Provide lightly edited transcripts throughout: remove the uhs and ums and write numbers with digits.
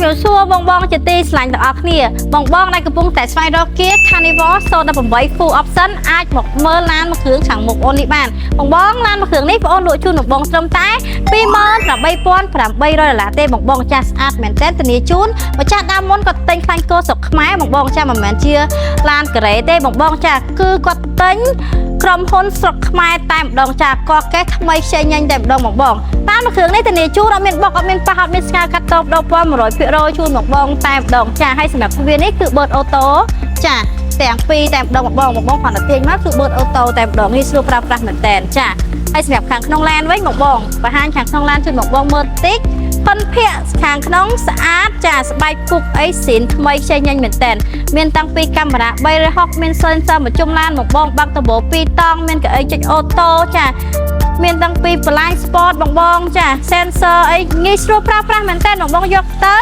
រាបសួរបងបងជាទីស្រឡាញ់ទាំងអស់គ្នាបងបងដែលកំពុងតែស្វែងរក Kia Carnival 018 Full Option អាចមកមើលឡានមួយគ្រឿងខាងមុខអូននេះបានបងបងឡានមួយគ្រឿងនេះបងអូនលក់ជូនបងបងត្រឹមតែ28,800ដុល្លារទេបងបងចាស់ស្អាតមែនទែនធានាជូនម្ចាស់ដើមមុនគាត់ទិញខ្លាញ់គោស្រុកខ្មែរបងបងចាស់មិនមែនជាឡានកូរ៉េទេបងបងចាស់គឺគាត់ទិញក្រុមហ៊ុនស្រុកខ្មែរតែម្ដងចាកកេះថ្មីខ្ចីញញតែម្ដងបងបងតាមមួយគ្រឿងនេះធានាជូនអត់មានបុកអត់មានប៉ះអត់មានស្ងើកាត់តបដល់ពណ៌100%ជូនបងបងតែម្ដងចាហើយសម្រាប់ទ្វារនេះគឺបឺត auto ចាទាំងពីរតែម្ដងបងបងបងបងគ្រាន់តែទាញមកគឺបឺត auto តែម្ដងងាយស្រួលប្រើប្រាស់មែនតែនចាហើយសម្រាប់ខាងក្នុងឡានវិញបងបងបង្ហាញខាងក្នុងឡានជូនបងបងមើលតិចផិនភាកខាងក្នុងស្អាតចាស្បែកពុកអីស៊ីនថ្មីខ្ចីញញមែនតែនមានតាំងពីកាមេរ៉ា360មាន sensor មកជុំឡានបងបងបាក់តបោ2តង់មានកៅអីចុច auto ចាមានតាំងពី blind spot បងបងចា sensor អីងាយស្រួលប្រើប្រាស់មែនតើបងបងយកទៅ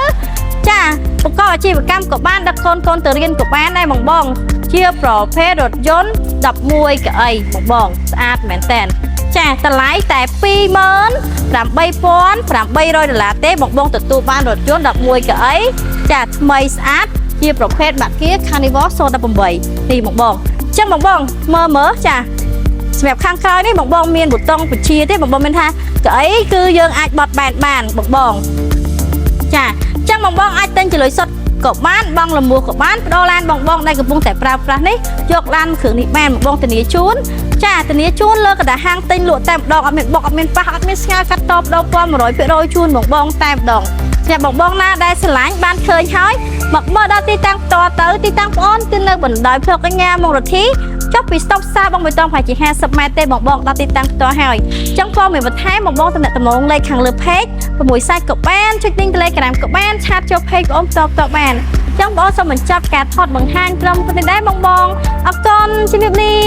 ចាប្រកបអាជីវកម្មក៏បានដឹកកូនកូនទៅរៀនក៏បានដែរបងបងជាប្រភេទរថយន្ត11កៅអីបងបងស្អាតមែនតើចាតម្លៃតែ28,800ដុល្លារទេបងបងទទួលបានរថយន្ត11កៅអីចាថ្មីស្អាតជាប្រភេទបាក់ Kia Carnival 018នេះបងបងអញ្ចឹងបងបងមើលមើលចាសម្រាប់ខាងក្រោយនេះបងបងមានប៊ូតុងបញ្ជាទេបងបងមានថាកៅអីគឺយើងអាចបត់បែនបានបងបងចាអញ្ចឹងបងបងអាចទិញជាលុយសុទ្ធក៏បានបងលមួសក៏បានបដូរឡានបងបងដែលកំពុងតែប្រើប្រាស់នេះយកឡានគ្រឿងនេះបានបងបងធានាជូនចាធានាជូនលើកណ្ដាលហាងទិញលក់តែម្ដងអត់មានបុកអត់មានប៉ះអត់មានស្ងើកាត់តបដូរពណ៌100%ជូនបងបងតែម្ដងសម្រាប់បងបងណាដែលស្រឡាញ់បានឃើញហើយមកមើលដល់ទីតាំងផ្ទាល់ទៅទីតាំងប្អូនគឺនៅបណ្ដោយផ្លូវកញ្ញាមងរទ្ធីចុះពីស្តុបផ្សារបឹងបៃតងប្រហែលជា50ម៉ែត្រទេបងបងដល់ទីតាំងផ្ទាល់ហើយអញ្ចឹងព័ត៌មានបន្ថែមបងបងតំណតំណងលេខខាងលើ page 6សាច់ក៏បានចុច link Telegram ក៏បាន chat ចូល page បងផ្ទាល់ផ្ទាល់បានអញ្ចឹងបងសូមបញ្ចប់ការថតបង្ហាញត្រឹមប៉ុណ្្នេះដែរបងបងអរគុណជំរាបលា។